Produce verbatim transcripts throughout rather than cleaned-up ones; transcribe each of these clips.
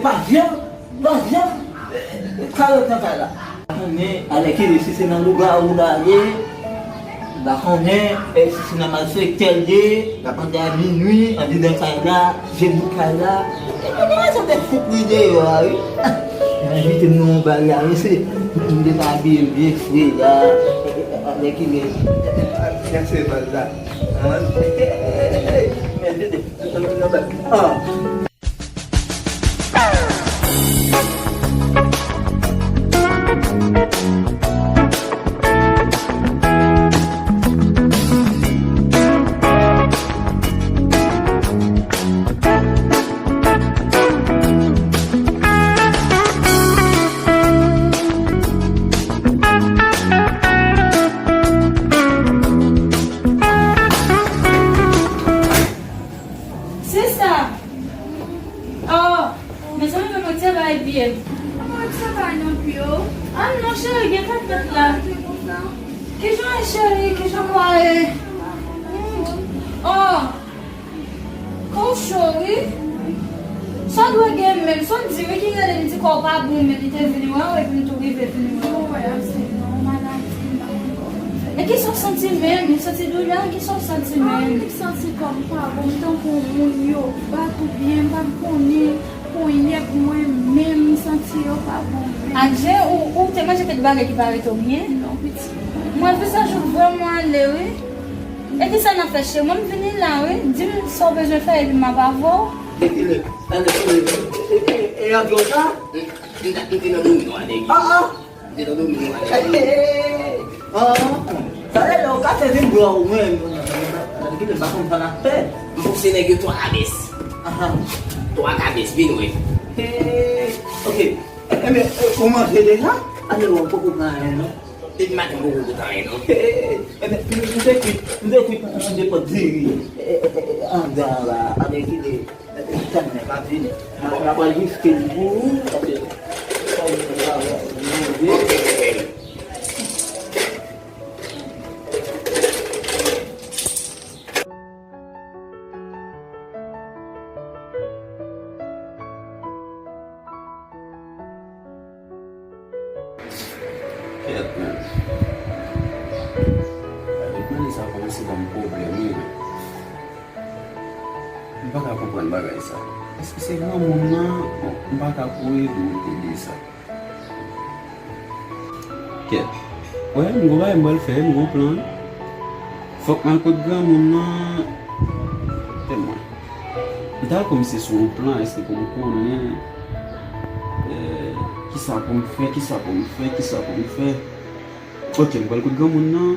Patient, patient, karant nan kay la. Konnen, alèkile, si se nan lougawou l ale, m pa konnen, e, si se nan malfektè l ye, l ap antre a minui, andidan kay la, je bout kay la. E, mwen gen rezon de fout li deyò a, wi. Mwen envite m nan yon bal la, mesye. M te ka abiye m byen fre la. E, e, e, alèkile. Kase bal la. An? E, e, e, e, e, men tande. Nan bal. An. Se sa. Oh, mezanmi, mwen travay byen. Mwen travay nan biro. Ah non, cheri, gen tanpèt la. Kijan w ye, cheri? Kijan w ye? Oh, kò w cho, wi. Sa dwe gen menm. Sa w di, wi, ki rele m di kò w pa bon, men li te vin wè w, epi m tou rive vin wè w. E kisa w santi menm? Ou santi doulè? Kisa w santi menm? Santi kò m pa bon, m tankou moun yo bat oubyen m pa konnen ponyèt mwen menm, m santi yo pa bon menm. Adje, ou, ou te manje kèk bagay ki pa rete w byen? Non, pitit. Mwen, vizaj ou vrèman ale, wi. E kisa n ap fè, cheri? Mwen, m vini la, wi. Di m sa w bezwen fè, epi m ap avè w. Dekile, ale, ale, e, e, e, e, e, avyòn sa? M, m, m te nan domi, non, ale. Ah, ah. Li te nan domèn yo, ale. An, sa lè lè w ka fè vin bra w mwen, ki te pa konn sa n ap fè. M pouse nèg yo twa kabès. Aha. Twa kabès, vin wè. Hey, ok. Enben, ou manje deja? Ale, w poko pran anyen, non? Depi maten, m poko goute anyen, non. Hey, enben, m te kwit, m te kwit yon depòt diri. Andan la, ale, ki te Tann, men pa vini. Mwen, mwen pral riske l pou ou, paske sa ou manje. Kèt, men. Gade, men sa kòmanse ban m pwoblèm, wi, men. M pa ka konprann bagay sa. Èske se granmoun nan? Bon, m pa ka kouri pou m te di sa. Kèt. Wè, m gon bagay m pral fè, m gon plan. Fòk m al kot granmoun nan. Tèlman. M ta kòmanse sou yon plan, èske pou m konnen, eh, kisa pou m fè, kisa pou m fè, kisa pou m fè. Ok, m pral kot granmoun nan.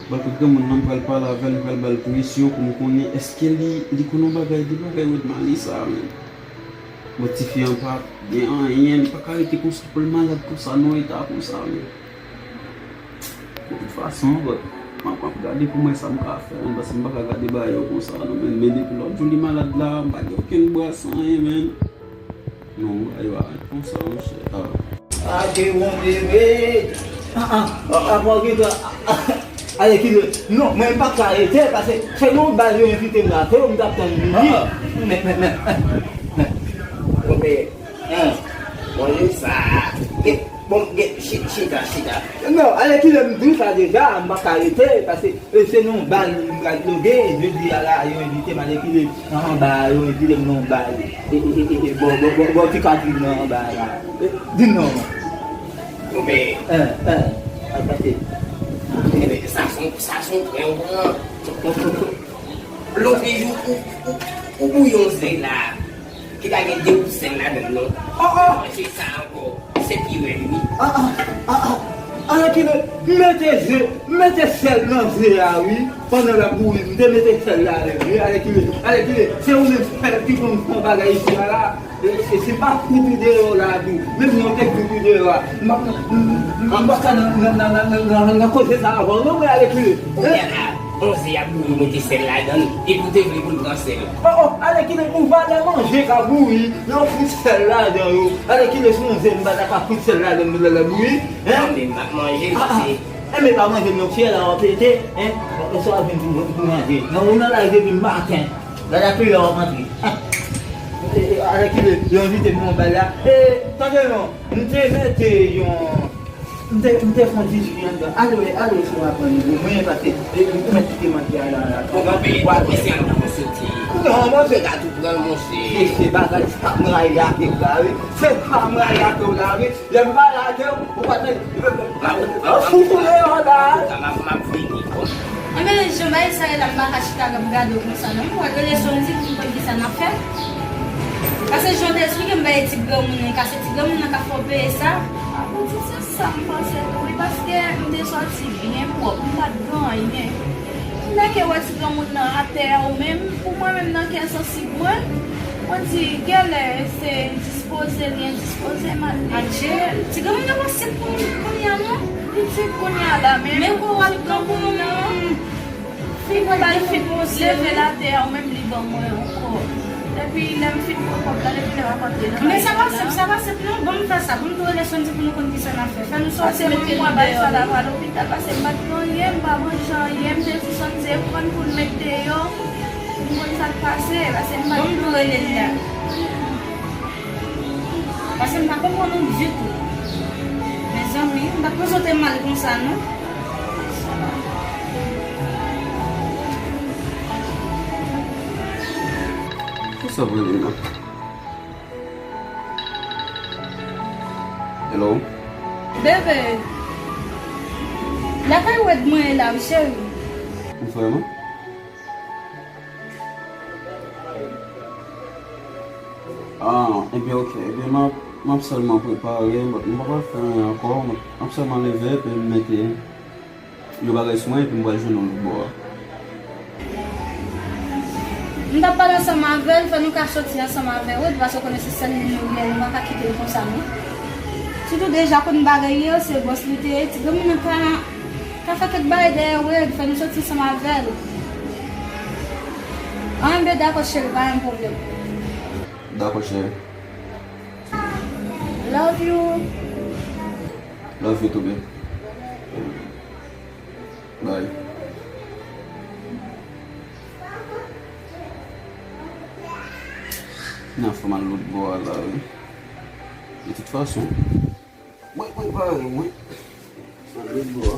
Pral kot granmoun nan, m pral pale avè l, m pral ba l presyon pou m konnen èske li, li konn yon bagay de bagay Wèd Mali sa a, men. Bon, tifi an pa gen anyen, li pa ka rete konsa pou l malad konsa, nan eta konsa, men. De tout fason, bon, m ap, m ap gade pou m wè sa m ka fè, men, paske m pa ka gade bagay yo konsa, non, men, men depi lòt jou li malad la, m pa gen okenn bras, anyen, men. Non, bagay yo arete konsa, monchè. Ah. Ah, ke bon bebe. Ah, ah, ah, ah, bon, gen tan. Ah, ah, ale, kile. Non, mwen m pa ka rete, paske se yon bal yo envite m la, se yo m t ap tann vini. Ah, ah. Men, men, men, men. Bon, men, hein, bon, gen sa. Gen, bon, gen, chi-, chita, chita. Non, ale, kile, m di w sa deja, m pa ka rete, paske E se nan yon bal m pral ploge, jodi a la, yo envite m ale kile nan yon bal, yo envite m nan yon bal. E, e, e, e, e, bò, bò, bò, bò, ki ka di m nan yon bal la. E, di m non. Bon, men. Hein, hein, al pase. Enben, sa son, sa son pran, yon pran. Lòt jou, ou, ou, ou bouyon zen la. Ki pa gen de gout sèl ladan l non. Ah, ah. Manje sa ankò. Se pi rèd wi. Ah, ah, ah, ah. Alèkile, mete ze, mete sèl nan ze a wi. Pandan l ap bouyi, m te mete sèl ladan l wi. Alèkile, alèkile, se ou menm sèl ki konn fè yon bagay isi a la. E, e, e se pa fout ou deyò la tou. Menm si yo te fout ou deyò a. M pa, m, m, m pa ka nan, nan, nan koze sa avè w non, men alèkile. Kounye a la, on ze ap bouyi, mete sèl ladan l, epi w te vle pou l pran sèl. Oh, oh, alèkile, ou pa lè manje ka bouyi, lè w fout sèl ladan yo. Alèkile, si on ze m pa ta ka fout sèl ladan l pou l al bouyi, hein? Mwen menm, m ap manje, ah, ah, mesye. Enben, pa manje non, fyèl la w ap pete, hein? E sa w ap vin pou, pou manje. Nan ou nan laj depi maten. Gade a kilè w ap antre. Ah. E, e, alèkile, yo envite m nan bal la. E, tande non, m te mete yon, m te, m te fè yon ti ji anndan. Ale, ale, si w ap pran li pou mwen, paske, e, ou mèt kite manti a la, la. Ou pa peye pou misye al nan yon soti. Non, monchè, gade ou pran l, monchè. Se, se bagay sa m rayi avè w la, wi. Se sa m rayi avè w la, wi. Lè m pale avè w, ou pa tande. Ou fout ou deyò la. M ap, m ap vini. Anben, jan bagay sa ye la, m pa ka chita ap gade w konsa non. Mwen rele Sondy pou m konn kisa n ap fè. Paske jan w te esplike m bagay ti granmoun nan, e ka se ti granmoun nan k ap fè w peye sa. A, pou di se sa m panse tou, wi, paske m te sòti byen pwòp, m pa t gen anyen. Lè ke w wè ti granmoun nan atè a, ou menm, pou mwen menm nan kè sansib mwen, mwen di, genlè se endispoze, li endispoze, m al leve l. Adje, ti granmoun nan pa sèt pou kounye a non. Li ti kounye a la, men men kou w ap pran pou yon fi pou bay fi pou leve l atè a, ou menm li ban mwen ankò. Epi lè m fin pran kòb la, epi lè w ap antre nan kay la. Men sa pa sèt, sa pa sèt non, ban m fè sa, ban m tou rele Sondy pou nou konn kisa n ap fè. Fè nou sòti mete nou deyò. Paske mwen wè bagay sa la pa lopital, paske m pa t gen anyen, m pa manje anyen, m te di Sondy se pran pou l met deyò, pou m konn sa k pase, paske m pa t gen anyen. Bon, m tou rele l la. Paske m pa konprann ou ditou. Mezanmi, m pa t panse w te mal konsa non. Kisa w rele la? Hello? Bebe, lakay Wed mwen ye la wi, cheri. Ou vrèman? Ah, ebyen, ok. Ebyen, m ap, m ap sèlman prepare, but m pa pral fè anyen ankò. M ap, m ap sèlman leve epi m mete yon bagay sou mwen epi m pral jwenn ou lòt bò a. M t ap pale ansanm avè l, fè nou ka sòti ansanm avè Wed, paske w konnen se sèl li nou gen, nou pa ka kite l konsa, non. Sitou deja konn bagay yo, se bòs li te ye, ti granmoun nan ka, ka fè kèk bagay dèyè Wed, fè nou sòti ansanm avè l. Anben, dakò, cheri, pa gen pwoblèm. Dakò, cheri. Love you. Love you too, babe. Bye. Nan fè m al lòt bò a la, wi. De tout fason, mwen prepare mwen. Al lòt bò a.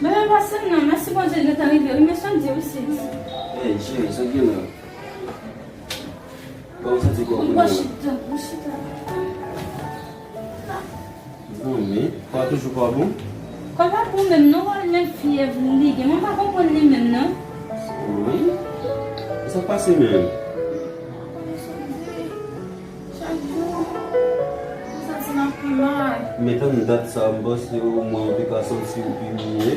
Bebe, pase m nan. Mèsi Bondye, l gentan rive wi, men Sondy wi sis. Ey, cheri, sa k gen la? Kòman w santi kò w kounye a? Bon, chita, bon, chita. Bon, men, kò a toujou pa bon? Kò pa bon menm non, wè menm fyèv li gen. Mwen pa konprann li menm non. Wi. Sa k pase menm? Chak jou, m santi m ap pi mal. Men tann dat sa, m panse omwen ou te ka santi w pi mye.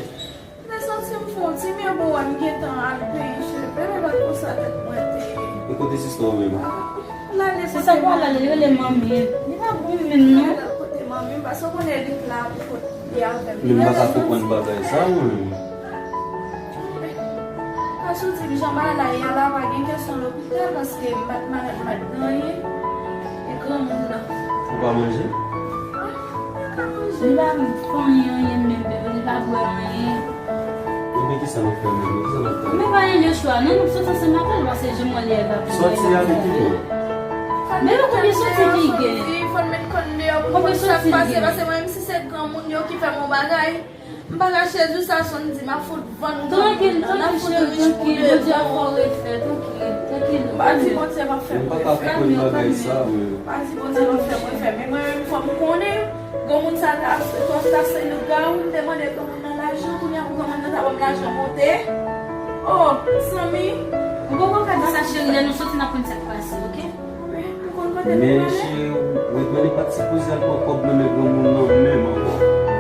M te santi m fè yon ti men bon, wè m gentan al penyen cheve, men pa t konsa tèt mwen te ye. E kote sista w menm? L ale kote manmi. Sista pa la, li rele manmi. Li pa bon menm non. L ale kote manmi, paske w konnen li t la pou kote li avè m. Men m pa ka konprann bagay sa, mwen. Paske w di m jan bagay la ye a la, pa gen kesyon lopital, paske m pa t malad, m pa t gen anyen. E granmoun nan. Ou pa manje? Li pa fè anyen, anyen menm, bebe, li pa bwè anyen. Ebyen, kisa n ap fè menm? Kisa n ap fè? Men pa gen lechwa non, nou sòti ansanm avè l, paske jan mwen li a, li pa pou bwè. Sòti avèk ki moun? Men konbyen soti ki gen? Fò n met kòn deyò pou n konn sa k pase, paske mwen menm si se granmoun yo ki fè m yon bagay, m pa ka chezi sa sonn di m ap fout vann granmoun nan, m ap fout rich pou de bon. M pa di Bondye p ap fè m refè. M pa di Bondye p ap fè m refè, men mwen menm fò m konnen granmoun sa ta ta se lougawou, m te mande granmoun nan lajan, kounye a pou granmoun nan ta ban m lajan monte. Oh, zanmi. Ou poko ka di sa cheri, lè nou soti n ap konn sa k pase, oke? Men cheri, Wetman li pa t sipoze al pran kòb nan men granmoun nan menm ankò.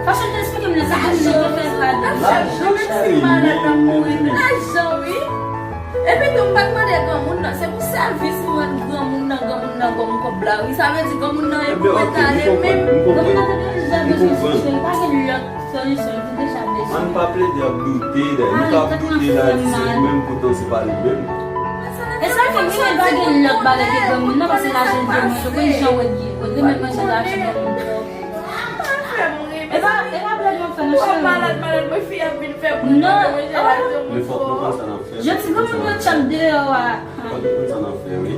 Fason l te eksplike m nan, se granmoun nan te fè kado. Lajan cheri, men, men, men, men. Lajan wi. Epi tou m pa t mande granmoun nan, se pou sèvis m rann granmoun nan, granmoun nan ban m kòb la wi. Sa vle di granmoun nan e pou mwen t ale menm. Granmoun nan te deja bezwen solisyon, li pa gen lòt solisyon, li te deja bezwen. Ann pa plede ap doute, nou ka ap doute la di se li menm poutan se pa li menm. E sa fè m pa gen lòt bagay ke granmoun nan, paske lajan l te mwen, yo konn jan Wed ye. Wed renmen manje lajan granmoun twòp. E pa, e pa blòf m ap fè non, cheri. Non. Men fòk nou konn sa n ap fè. Jodi granmoun yo tchòp deyò a. Fòk nou konn sa n ap fè, wi.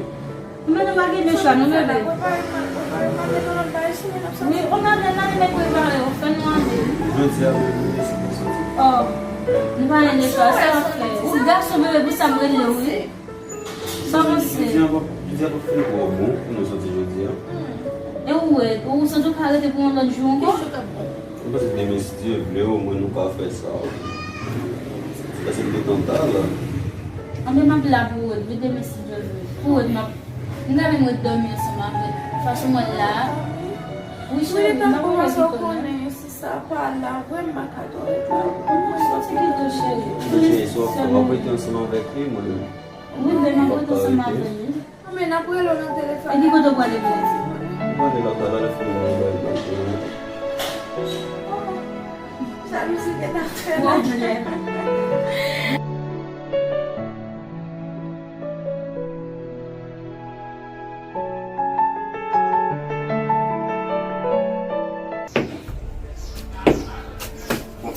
Men nou pa gen lechwa non, bebe. Wi, ou pa gen nan men prepare, ou fè nou ale. Jodi a, men nou deside soti. Oh, nou pa gen lechwa, sa n ap fè. Ou gason, bebe, pou sa m rele w, wi. Sa w panse? Jodi a p ap, jodi a p ap fin twò bon pou nou soti jodi a. E ou wè, ou santi w ka rete pou yon lòt jou ankò? Mwen panse demen, si Dye vle, omwen nou ka fè sa. Se paske m te kontan la. Anben m ap la pou Wed, wi, demen, si Dye vle. Pou Wed, m ap, m ka menm ret dòmi ansanm avè l. Fason mwen la a. Wi, cheri, m ap wè ki konnen. Si sa pa la, vre, m pa ka twò ret la. Mwen soti pito, cheri. Cheri, si w ap, w ap rete ansanm avèk li, mwen menm. Wi, men m ap rete ansanm avè l, wi. Men n ap rele w nan telefòn. E ki kote w prale menm? M prale lakay la, lè fini mwen bay blan pou mwen. Jalouzi gentan fè la. Bon,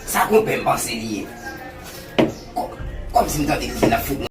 sa konpè m panse li ye? Kò-, kòmsi m tande kriz la fout